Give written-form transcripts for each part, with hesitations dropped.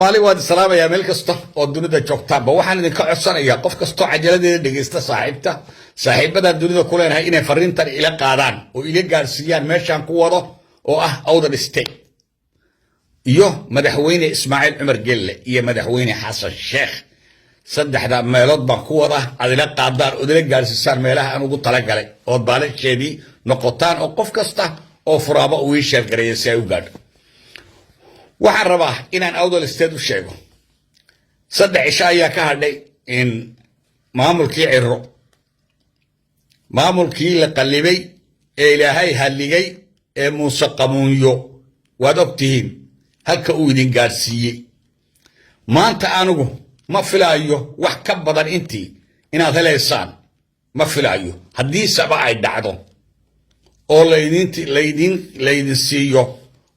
Soomaali waad islaamayaa meel kasta oo dunida joogtaanba. Waxaan idinka codsanayaa qof kastoo cajaladeeda dhegaysta, saaxiibta, saaxiibadan dunida ku leenahay, inay fariintan ila qaadaan oo ila gaarsiiyaan meeshaan ku wado oo ah Awdal State iyo Madaxweyne Ismaaciil Cumar Gelle iyo Madaxweyne Xasan Sheekh. Saddexda meelood baan ku wadaa, aad ila qaadaan ood ila gaarsiisaan meelaha aan ugu talagalay, ood baalasheedii noqotaan, oo qof kasta oo furaaba uu ii share gareeya si ay u gaadho. Waxaan rabaa inaan Awdal State u sheego, 3 cisho ayaa ka hadhay in maamulkii Ciro, maamulkii la qallibay ee Ilaahay halligay ee Muuse Qamuunyo. Waad og tihiin halka uu idin gaadhsiiyey. Maanta anigu ma filaayo wax ka badan intii inaad helaysaan, ma filaayo. Haddii saba ay dhacdo oo laydin siiyo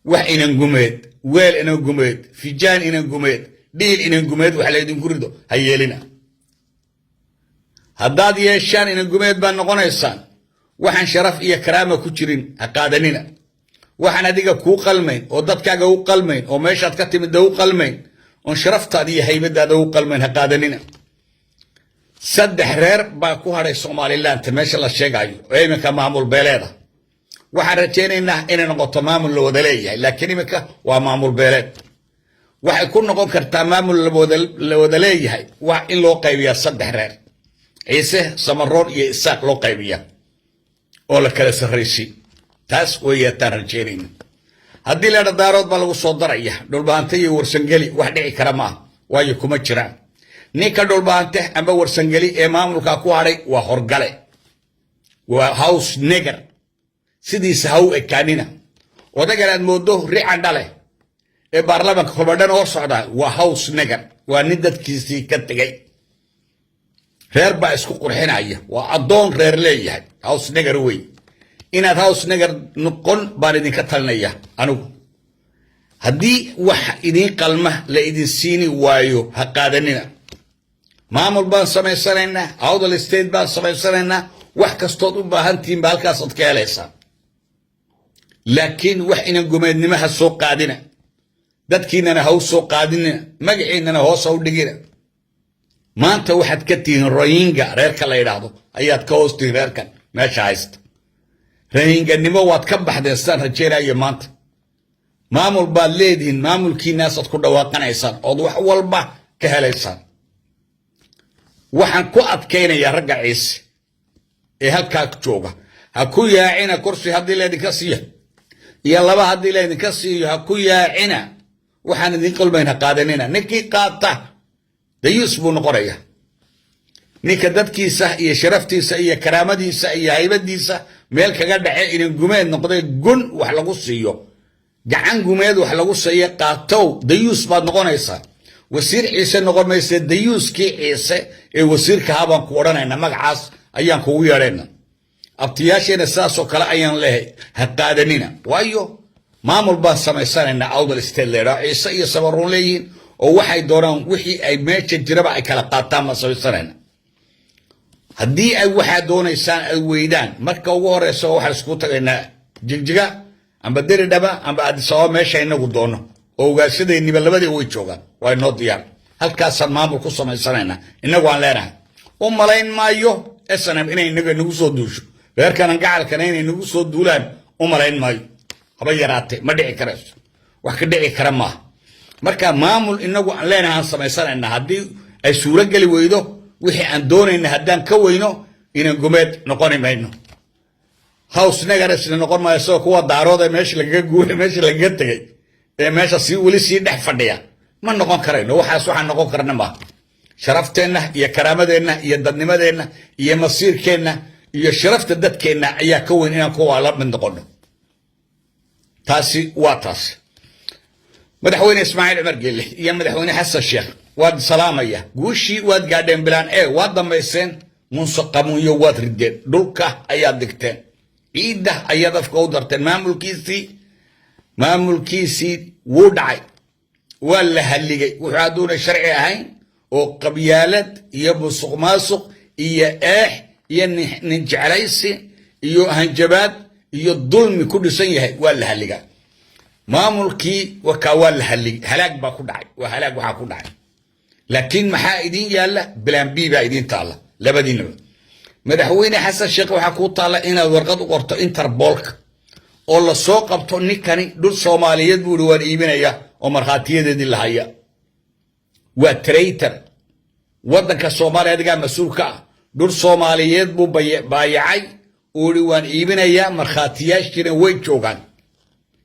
wax inan gumeed, weel inan gumeed, fijaan inan gumeed, dhiil inan gumeed, wax laydinku rido, ha yeelina. Haddaad yeeshaan, inan gumeed baad noqonaysaan. Waxaan sharaf iyo karaama ku jirin ha qaadanina. Waxaan adiga kuu qalmayn oo dadkaaga u qalmayn oo meeshaad ka timidda u qalmayn oon sharaftaada iyo haybadaada u qalmayn ha qaadanina. Saddex reer baa ku hadhay Somalilaanta meesha la sheegayo oo iminka maamul beeleeda. Waxaan rajaynaynaa inay noqoto maamul la wada leeyahay, laakiin iminka waa maamul beeleed. Waxay ku noqon kartaa maamul la wada leeyahay waa in loo qaybiyaa saddex reer, Ciise, Samaroon iyo Isaaq, loo qaybiyaa oo la kala sarraysi. Taas weyataan rajaynayna. Haddii la Daarood baa lagu soo daraya, Dhulbahante iyo Warsangeli, wax dhici kara maaha, waayo kuma jiraan. Ninka Dhulbahante amba Warsangeli ee maamulka ku hadhay waa horgale, waa house nigger. Sidiisa ha u ekaanina. Odagan aad moodo rican dhale ee baarlamaanka kolbadhan hor socdaa waa house nigger, waa nin dadkiisii ka tegey. Reer baa isku qurxinaya, waa addoon reer leeyahay, house nigger wey. Inaad house nigger noqon baan idinka talinaya anigu. Haddii wax idiin qalma la idin siini waayo, ha qaadanina. Maamul baan samaysanaynaa, Awdal State baan samaysanaynaa. Wax kastood u baahantihiin ba halkaasaad ka helaysaa, laakiin wax inan gumeednimaha soo qaadina, dadkiinana ha u soo qaadinina, magaciinana hoos ha u dhigina. Maanta waxaad ka tihiin Rohingya, reerka la yidhaahdo ayaad ka hoos tihiin. Reerkan meesha haysta Rohingyanimo waad ka baxdeen sidaan rajaynayo. Maanta maamul baad leedihiin, maamulkiinaasaad ku dhawaaqanaysaan ood wax walba ka helaysaan. Waxaan ku adkaynayaa ragga Ciise ee halkaa jooga: ha ku yaacina kursi haddii laydinka siiyo iyo laba haddii laydinka siiyo, ha ku yaacina. Waxaan idin qalmayn ha qaadanina. Ninkii qaata dayuus buu noqonaya. Ninka dadkiisa iyo sharaftiisa iyo karaamadiisa iyo haybadiisa meel kaga dhace, inan gumeed noqday, gun wax lagu siiyo, gacan gumeed wax lagu siiyo qaatow, dayuus baad noqonaysaa. Wasiir Ciise noqon mayse, dayuuskii Ciise ee wasiirka habaan ku odhanayna, magacaas ayaan kugu yeedhayna. Abtiyaasheena sidaasoo kale ayaan leehay, ha qaadanina, waayo maamul baan samaysanaynaa Awdal State leedhaa, Ciise iyo Sabaruun leeyihiin, oo waxay doonaan wixii ay meesha jiraba ay kala qaataan baan samaysanayna. Haddii ay waxaa doonaysaan ay weydaan, marka ugu horeysa waxaan isku tagaynaa Jigjiga amba Diridhaba amba Addis Ababa, meesha inagu doono, oo ugaashadayniba labadii way joogaan, waa inoo diyaar. Halkaasaan maamul ku samaysanaynaa inagu aan leenahay. U malayn maayo SNM inay inaga nagu soo duusho, reerkanan gacalkana inay nagu soo duulaan u malayn maayo, haba yaraatee. Ma dhici karayso, wax ka dhici kara maaha. Marka maamul inagu aan leenahay aan samaysanaynaa. Haddii ay suuro geli weydo wixii aan doonayna, haddaan ka weyno, inaan gumeed noqoni mayno, house niggersna noqon maayo, isagoo kuwa Daarood ee meesha lagaga guuray, meesha lagaga tegey, ee meesha sii weli sii dhex fadhiya ma noqon karayno. Waxaas waxaan noqon karna maaha. Sharafteenna iyo karaamadeenna iyo dadnimadeenna iyo masiirkeenna iyo sharafta dadkeenna ayaa ka weyn inaan kuwa la mid noqono. Taasi waa taas. Madaxweyne Ismaaciil Cumar Geelle iyo Madaxweyne Xasan Sheekh waad salaamaya. Guushii waad gaadheen, bilaan e waad dambayseen. Muuse Qamuunyo waad rideen, dhulka ayaad dhigteen, ciidda ayaad afka u darteen. Maamulkiisii wuu dhacay, waa la halligay. Wuxuu hadduuna sharci ahayn oo qabyaalad iyo musuq maasuq iyo eex iyo nin jeclaysi iyo hanjabaad iyo dulmi ku dhisan yahay, waa la halligaa. Maamulkii wakaa waa la halligay, halaag baa ku dhacay, waa halaag waxaa ku dhacay. Laakiin maxaa idin yaalla? Plan B baa idin taalla labadiinaba. Madaxweyne Xasan Sheekh, waxaa kuu taalla inaad warqad u qorto Interpolka oo la soo qabto ninkani. Dhul Soomaaliyeed buu ihi waan iibinaya oo markhaatiyadeedii la haya. Waa traitor. Waddanka Soomaaliya adigaa mas-uul ka ah. Dhul Soomaaliyeed buu baayacay, uu ihi waan iibinayaa, markhaatiyaashiina way joogaan.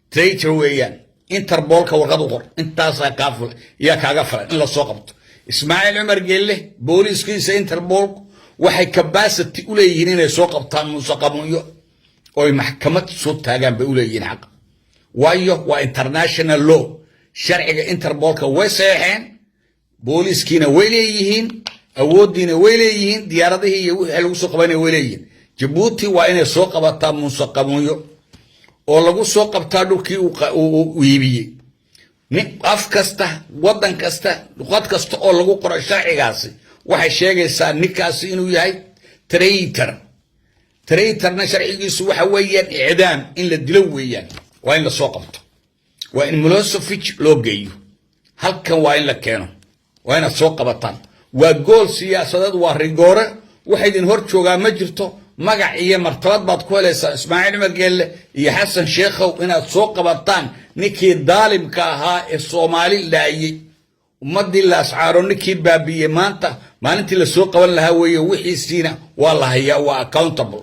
Traitor weeyaan. Interpolka warqad u qor, intaasaa kaa yaa kaaga filan in la soo qabto Ismaaciil Cumar Geelle. Booliiskiisa Interpolku waxay capacity u leeyihiin inay soo qabtaan Muuse Qamunyo oy maxkamad soo taagaan bay u leeyihiin xaq, waayo waa international law. Sharciga Interpolka way saxeexeen, booliiskiina way leeyihiin, awooddiina way leeyihiin, diyaaradihii iyo wixii lagu soo qabanaya way leeyihiin. Jabuuti waa inay soo qabataa Muuse Qamunyo oo lagu soo qabtaa dhulkii uu iibiyey. Af kasta, waddan kasta, luqad kasta oo lagu qoro sharcigaasi waxay sheegaysaa ninkaasi inuu yahay traitor. Traitorna sharcigiisu waxa weeyaan icdaam, in la dilo weeyaan. Waa in la soo qabto, waa in Milosevic loo geeyo halkan, waa in la keeno, waa inaad soo qabataan. Waa gool siyaasadeed, waa rigoore. Waxa idin hor joogaa ma jirto. Magac iyo martabad baad ku helaysaa, Ismaaciil Cumar Geelle iyo Xasan Sheekhow, inaad soo qabataan ninkii daalimka ahaa ee Soomaali laayey, ummadii Laascaaro ninkii baabiiyey. Maanta maalintii lasoo qaban lahaa weeye. Wixiisiina waa la hayaa, waa accountable.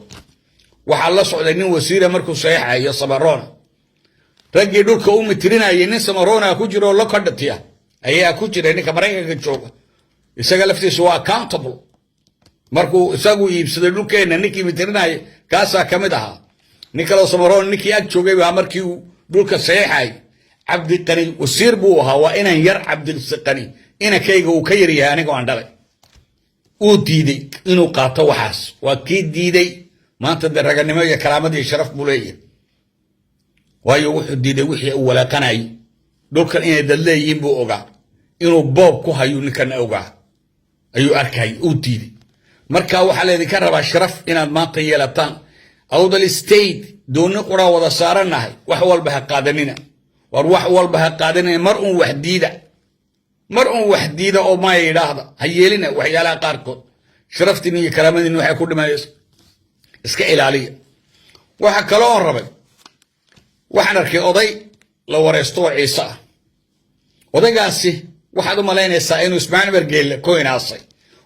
Waxaa la socday nin wasiira markuu saxeexayo, Samaroona. Raggii dhulka u mitirinayay nin Samaroona ku jira oo lokadhatiya ayaa ku jiray. Ninka Maraykanka jooga isaga laftiisu waa accountable. Markuu isagu iibsaday dhulkeenna, ninkii mitirinayay kaasaa ka mid ahaa. Nin kaloo Samaroon ninkii ag joogay baa markii uu dhulka saxeexay. Cabdiqani wasiir buu ahaa, waa inan yar. Cabdiqani inankayga uu ka yar yahay, aniga aan dhalay. Uu diiday inuu qaato waxaas, waa kii diiday. Maanta dee raganimo iyo karaamad iyo sharaf buu leeyahay, waayo wuxuu diiday wixii uu walaaqanayay. Dhulkan inay dad leeyihiin buu ogaa, inuu boob ku hayu ninkan ogaa ayuu arkay, uu diiday. Marka waxaa laydinka rabaa sharaf inaad maanta yeelataan. Awdal State dooni quraa wada saarannahay. Wax walba ha qaadanina, war wax walba ha qaadanina. Mar uun wax diida, mar uun wax diida oo maya yidhaahda. Ha yeelina waxyaalaha qaarkood. Sharaftiin iyo karaamadiin waxay ku dhimanaysa iska ilaaliya. Waxa kaloo oon rabay, waxaan arkay oday la waraysto oo Ciise ah. Odaygaasi waxaad u malaynaysaa inuu Ismaaciil Cumar Geelle ku hinaasay.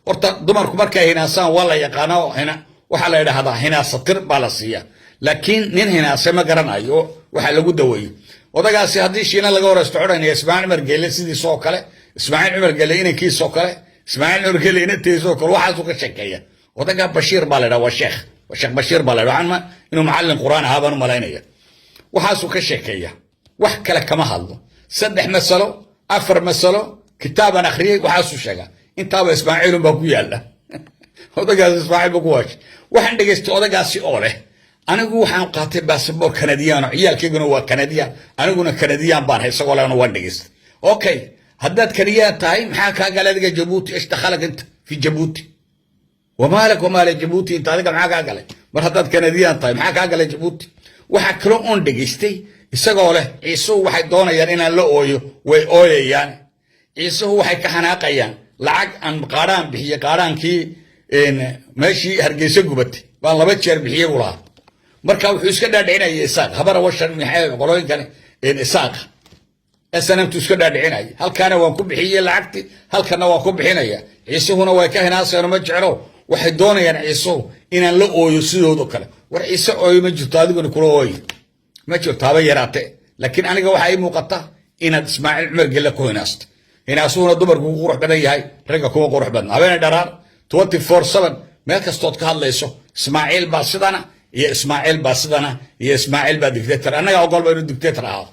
Horta dumarku markay hinaasaan waa la yaqaanaa, waxaa la yidhaahdaa hinaasatir baa la siiyaa, laakiin nin hinaasay ma garanayo waxa lagu daweeyo. Odagaasi haddii Shiina laga waraysto odhanaya Ismaaciil Cumar Geelle sidiisoo kale, Ismaaciil Cumar Geelle inankiisoo kale, Ismaaciil Cumar Geelle inantiisoo kale, waxaasuu ka sheekeeya. Odagaa Bashiir baa la yidhaha, waa sheekh, waa Sheekh Bashiir baa la yidhaha. Waxaan inuu macallin Qur'aan ahaa baan u malaynaya. Waxaasuu ka sheekeeya, wax kale kama hadlo. Saddex masalo, afar masalo kitaabaan akhriyey, waxaasuu sheegaa. Intaaba Ismaaciilun baa ku yaalla. Odagaasi Ismaaciil baa ku waashay. Waxaan dhegaystay odagaasi oo leh: "Anigu waxaan qaatay basaboor Kanadiyaan oo ciyaalkayguna waa Kanadiyaan, aniguna Kanadiyaan baan hay." Isagoo lehna waan dhegaystay. Okay, haddaad Kanadiyaan tahay, maxaa kaa galay adiga Jabuuti? إيش دخلك أنت في جيبوتي؟ ومالك ومال جيبوتي inta? Adiga maxaa kaa galay? Mar haddaad Kanadiyaan tahay, maxaa kaa galay Jabuuti? Waxaa kaloo oon dhegaystay isagoo leh: "Ciisuhu waxay doonayaan inaan la ooyo, way ooyayaan. Ciisuhu waxay ka xanaaqayaan lacag aan qaadhaan bixiyey, qaadhaankii meeshii Hargeysa gubatay baan laba jeer bixiyey," buu lahaa. Marka wuxuu iska dhaadhicinaya Isaaq habara washan, maxay qolooyinkan Isaaq SNMtu iska dhaadhicinaya. Halkaana waan ku bixiyey lacagti, halkana waan ku bixinaya. Ciisuhuna way ka hinaaseen, ma jeclo. Waxay doonayaan Ciisuhu inaan la ooyo sidoodo kale. War Ciise ooyo ma jirto, adiguna kula ooyo ma jirto haba yaraate. Laakiin aniga waxaa ii muuqata inaad Ismaaciil Cumar Gelle ku hinaasto. Hinaasuhuna dumarku ku qurux badan yahay, ragga kuma qurux badna. Habeenay dharaar, 24/7, meel kastood ka hadlayso, Ismaaciil baa sidana iyo Ismaaciil baa sidana iyo Ismaaciil baa dictator. Annagaa ogolba inuu dictator ahaado,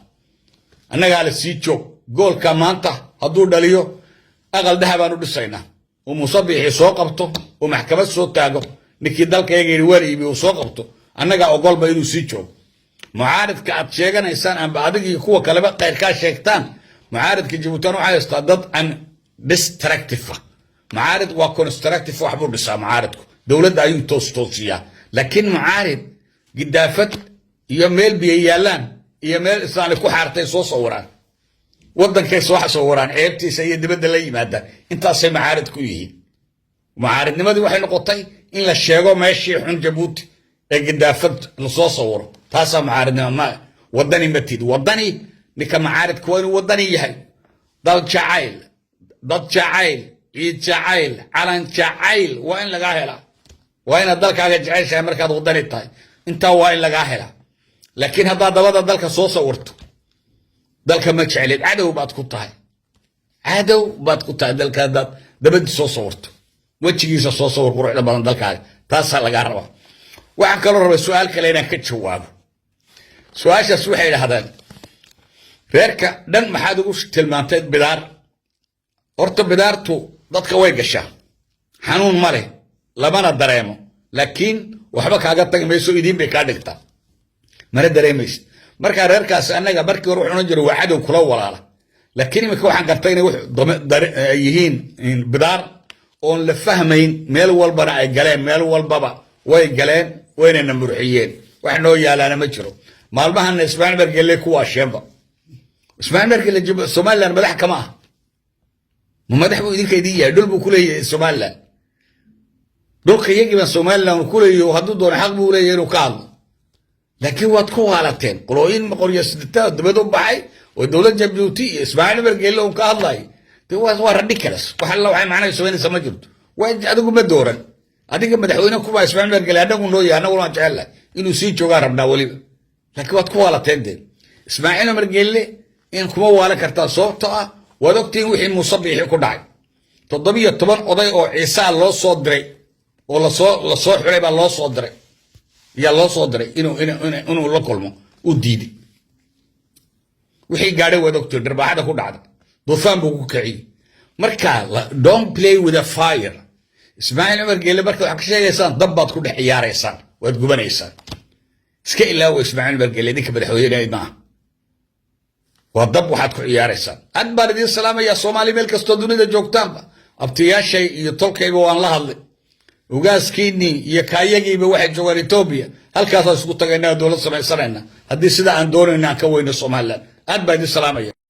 annagaa la sii joog. Goolka maanta hadduu dhaliyo, aqal dahab baan u dhisaynaa uu Musabixii soo qabto, uu maxkamad soo taago ninkii dalkayaga yidhi waan iibi, uu soo qabto. Annagaa ogolba inuu sii joogo. Mucaaridka aad sheeganaysaan amba adig iyo kuwa kaleba kayrkaa sheegtaan, mucaaridka Jabuutan waxaa haystaa dad aan destructive ah. Mucaarid waa constructive, wax buu dhisaa. Mucaaridku dowladda ayuu toos toosiyaa. Laakiin mucaarid gidaafad iyo meel biyo yaallaan Iyo meel islaani ku xaartay soo sawiraan, waddankay soo sawiraan, ceebtiisa iyo dibadda la yimaadaan. Intaasay macaarid ku yihiin. Mucaaridnimadii waxay noqotay in la sheego meeshii xun Jabuuti ee gidaafad lasoo sawiro. Taasaa mucaaridnimo. Ma wadani ma tid wadani. Ninka macaaridka waa inuu wadani yahay, dal jacayl, dad jacayl, ciid jacayl, calan jacayl waa in lagaa helaa. Waa inaad dalkaaga jeceshahay markaad wadani tahay. Intaa waa in lagaa helaa. Laakiin haddaad dabada dalka soo sawirto, dalka ma jeclid, cadow baad ku tahay, cadow baad ku tahay dalka. Haddaad dabadii soo sawirto, wejigiisa soo sawir quruxda badan dalkaaga. Taasaa lagaa rabaa. Waxaan kaloo rabay su-aal kale inaan ka jawaabo. Su-aashaas waxay idhahdaan: reerka dhan maxaad ugu tilmaantay bidaar? Horta bidaartu dadka way gashaa, xanuun ma leh, lamana dareemo, laakiin waxba kaaga tagi mayso, idiin bay kaa dhigtaa, mana dareemaysid. Markaa reerkaas annaga markii hore wuxuu ohan jiray waa cadow kula walaala, laakiin iminka waxaan gartay inay yihiin bidaar oon la fahmayn, meel walbana ay galeen. Meel walbaba way galeen, waynana murxiyeen. Wax noo yaalaana ma jiro. Maalmahana Ismaaciil Cumar Gelle ku waasheenba. Ismaaciil Cumar Gelle Somaliland madax kama ah. Ma madax buu idinka idin yahay? Dhul buu ku leeyahay Somaliland? Dhulka iyagii baan Somaliland ku leeyahay. Hadduu doono xaq buu leeyahay inuu ka hadlo, laakiin waad ku waalateen. Qolooyin qoryo sidataa dibad u baxay oo dowlad Jabuuti iyo Ismaaciil Cumar Gelle un ka hadlay, de waa ridiculous. Wax alla waxay macnaha samaynaysa ma jirto. Waa adigu ma dooran adiga madaxweyne kuba. Ismaaciil Cumar Gelle annagu noo yahay, annaguna waan jecel inuu sii joogaan rabnaa weliba, laakiin waad ku waalateen. Dee Ismaaciil Cumar Gelle in kuma waalan kartaa, sababto ah waad ogtihiin wixii Muuse Biixi ku dhacay. 17 oday oo Ciisaa loo soo diray oo lasoo xulay baa loo soo diray, yaa loo soo diray inuu la kulmo, u diiday. Wixii gaadhay waad ogtihiin, dharbaaxada ku dhacday, duufaan buu ku kiciyey. Marka don't play with a fire. Ismaaciil Cumar Geelle marka waxaad ka sheegaysaan, dab baad ku dhex ciyaaraysaan, waad gubanaysaan. Iska ilaawa Ismaaciil Cumar Geelle idinka madaxweyne maaha, waa dab waxaad ku ciyaaraysaan. Aad baan idiin salaamayaa, Soomaali meel kastoo dunida joogtaanba. Abtiyaashay iyo tolkayba waan la hadlay. Ugaaskiinii iyo kaayagiiba waxay joogaan Etoobiya. Halkaasaan isku tagaynaa, dowlad samaysanayna, haddii sida aan doonayna aan ka weyno Somaliland. Aad baan idiin salaamaya.